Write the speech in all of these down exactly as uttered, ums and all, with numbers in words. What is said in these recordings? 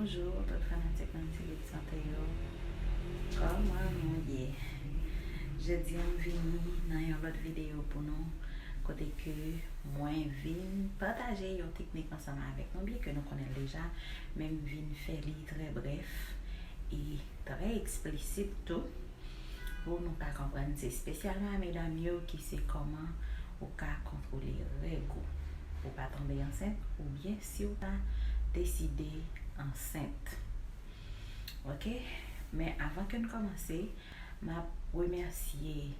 Bonjou tout fanatik mwen, Ti Lit Sante yo. Kòman nou ye? Jodi a m vini nan yon lòt videyo pou nou, kote ke mwen vin pataje yon teknik ansanm avèk nou, byen ke nou konnen l deja, men m vin fè li trè brèf e trè eksplisit tou, pou nou ka konprann, se espesyalman a medam yo, ki se kòman ou ka kontwole règ ou pou pa tonbe ansent, oubyen si w ta deside ansent. Oke? Men avan ke n kòmanse, m ap remèsye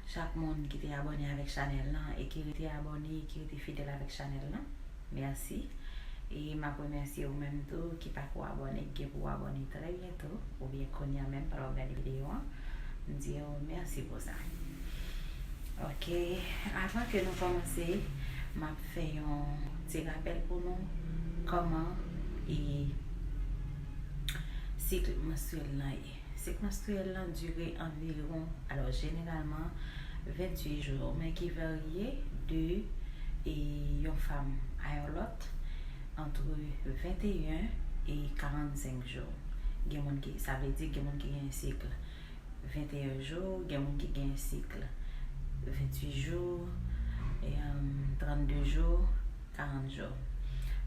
chak moun ki te abòne avèk chanèl lan e ki rete abòne, ki rete fidèl avèk chanèl lan. Mèsi. E m ap remèsye ou menm tou ki pako abòne, ki gen pou w abòne trè byento, oubyen kounye a menm, pandan w ap gade videyo an. M di w mèsi pou sa. Oke, avan ke nou kòmanse, m ap fè yon ti rapèl pou nou kòman e sik manstriyèl lan ye. Sik manstriyèl lan dire anviwon, alò, jeneralman, venntuit jou, men ki varye de e yon fanm a yon lòt, antre venteyen e karannsenk jou. Gen moun ki, sa vle di gen moun ki gen sik venteyen jou, gen moun ki gen sik venntuit jou, e, um, trannde jou, karant jou.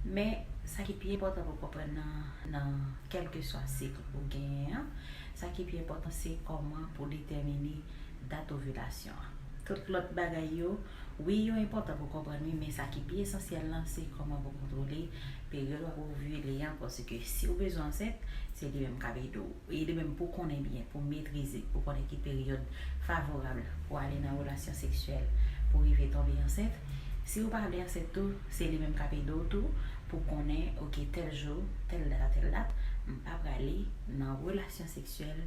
Men, sa ki pi enpòtan pou konprann nan, nan kèlkeswa sik ou genyen an, sa ki pi enpòtan se kòman pou detèmine dat ovilasyon an. Tout lòt bagay yo, wi, yo enpòtan pou konprann, wi, men sa ki pi esansyèl lan, se kòman pou kontwole peryòd w ap ovile an, paske si w bezwen ansent, se li menm k ap ede w. E li menm pou konnen byen, pou metrize, pou konnen ki peryòd favorab pou ale nan relasyon seksyèl, pou rive tonbe ansent. Si w pa vle ansent tou, se li menm k ap ede w tou, pou konnen, oke, tèl jou, tèl dat a tèl dat, m pa prale nan relasyon seksyèl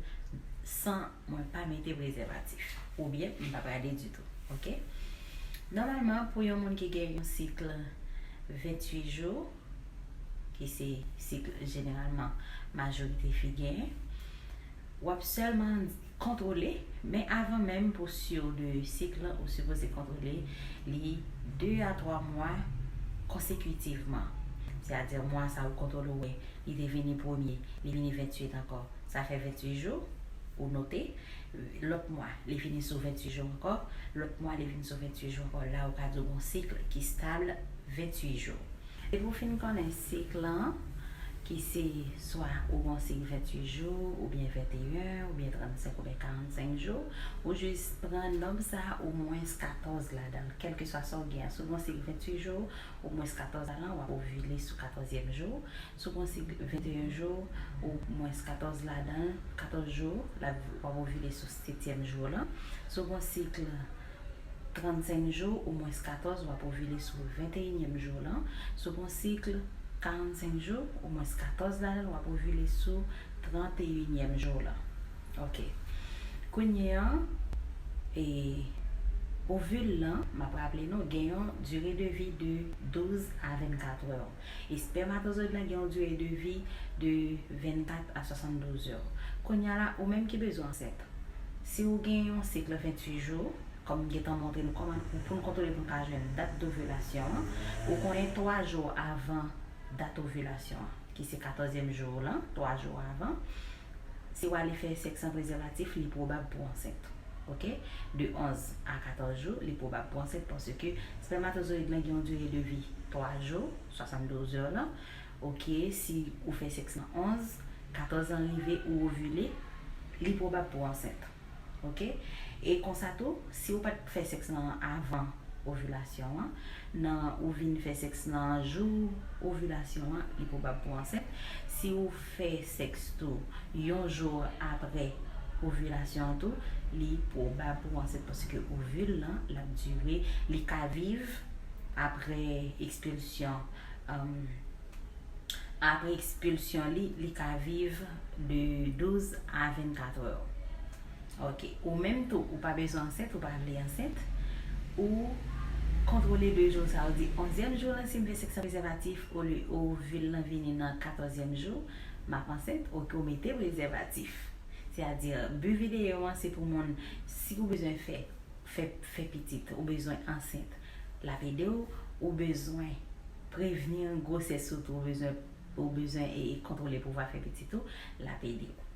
san mwen pa mete prezèvatif, oubyen m pa prale ditou, oke? Nòmalman, pou yon moun ki gen yon sik venntuit jou, ki se sik jeneralman majorite fi genyen, w ap sèlman kontwole, men avan menm pou si de sik lan, ou sipoze kontwole li de a twa mwa konsekitivman. Sètadi, mwa sa ou kontwole, ou wè, li te vini premye, li vini venntuit ankò. Sa fè venntuit jou, ou note. Lòt mwa, li vini sou venntuit jou ankò. Lòt mwa, li vini sou venntuit jou ankò. La, ou ka di w gon sik ki stab venntuit jou. Depi w fin konnen sik lan, ki se swa ou gon sik venntuit jou, oubyen venteyen, oubyen trannsenk, oubyen karannsenk jou, ou jis pran nonb sa a omwens katòz ladan l, kèlkeswa sa w gen an. Si w gon sik venntuit jou, omwens katòz ladan l, w ap ovile sou katòzyèm jou. Si w gon sik venteyen jou, omwens katòz ladan l, katòz jou, l ap, w ap ovile sou setyèm jou lan. Si w gon sik trannsenk jou, omwens katòz, w ap ovile sou venteyinyèm jou lan. Si w gon sik karannsenk jou, omwens katòz ladan l, w ap ovile sou tranteyinyèm jou lan. Oke. Kounye a, e, ovil lan, m ap raple nou, gen yon dire de vi de douz a vennkat è. Espèmatozoyid lan gen yon dire de vi de vennkat a swasanndouz è. Kounye a la, ou menm ki bezwen ansent, si w gen yon sik venntuit jou, kòm m gentan montre nou kòman pou, pou n kontwole pou n ka jwenn dat dovilasyon an, ou konnen twa jou avan dat ovilasyon an, ki se katòzyèm jou w lan, twa jou avan, si w ale fè sèks san prezèvatif, li pwobab pou w ansent. Oke? De onz a katòz jou, li pwobab pou w ansent paske espèmatozoyid lan gen yon dire de vi twa jou, swasanndouz è lan. Oke, si ou fè sèks nan onz, katòz lan rive, ou ovile, li pwobab pou w ansent. Oke? E konsa tou, si w pa t fè sèks nan avan ovilasyon an, nan ou vin fè sèks nan jou ovilasyon an, li pwobab pou w ansent. Si w fè sèks tou yon jou apre ovilasyon an tou, li pwobab pou w ansent paske ovil lan, l ap dire, li ka viv apre ekspilsyon, um, apre ekspilsyon li, li ka viv de douz a vennkat è. Oke. Ou menm tou, ou pa bezwen ansent, ou pa vle ansent, ou kontwole de jou sa, ou di, onzyèm jou lan, si m fè sèks san prezèvatif, olye ovil lan vini nan katòzyèm jou, m ap ansent, oke, ou mete prezèvatif. Sètadi, bi videyo an, se pou moun, si ou bezwen fè, fè, fè pitit, ou bezwen ansent, l ap ede w, ou bezwen prevni gwosès ou tou, ou bezwen ou bezwen e, e kontwole pou w pa fè pitit ou, l ap ede w.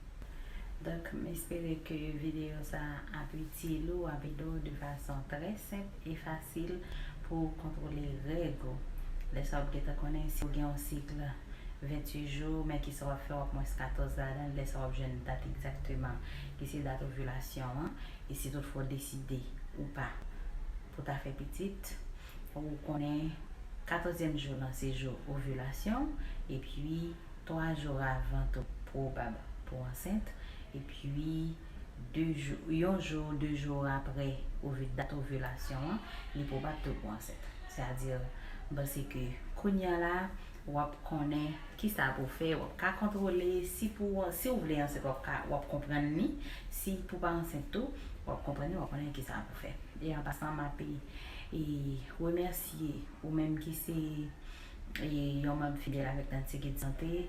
Donk, m espere ke videyo sa a ap itil ou, ap ede w de fason trè senp e fasil pou w kontwole règ ou. Lè sa w ap gentan konnen si w gen yon sik venntuit jou, men kisa w ap fè, w ap mwens katòz ladan l, lè sa w ap jwenn dat egzakteman ki se dat ovilasyon an, e si toutfwa w deside ou pa pou ta fè pitit, ou konnen katòzyèm jou lan se jou ovilasyon, epi twa jou avan tou pwobab pou ansent, epi de jou, yon jou, de jou apre ovi-, dat ovilasyon an, li pwobab tou pou ansent. Sètadi, m panse ke kounye a la, w ap konnen kisa pou w fè, w ap ka kontwole, si pou, si w vle ansent, w ap ka, w ap konprann li, si pou pa ansent tou, w ap konprann li, w ap konnen kisa pou w fè. E an pasan, m ap, e, remèsye ou menm ki se, e, yon manm fidèl avèk Nancy Guide Santé,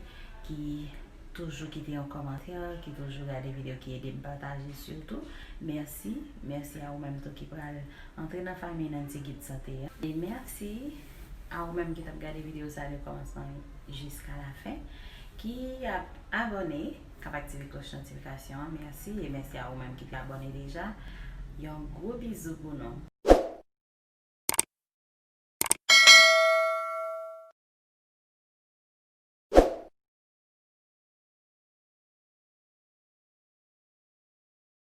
ki toujou kite yon kòmantè, ki toujou gade videyo, ki ede m pataje sitou. Mèsi, mèsi a ou menm tou ki pral antre nan fanmi Nancy Guide Santé a. E mèsi a ou menm ki t ap gade videyo sa de kòmansman jiska lafen, ki ap abòne, k ap aktive klòch notifikasyon an. Mèsi, e mèsi a ou menm ki te abòne deja. Yon gwo bizou pou nou.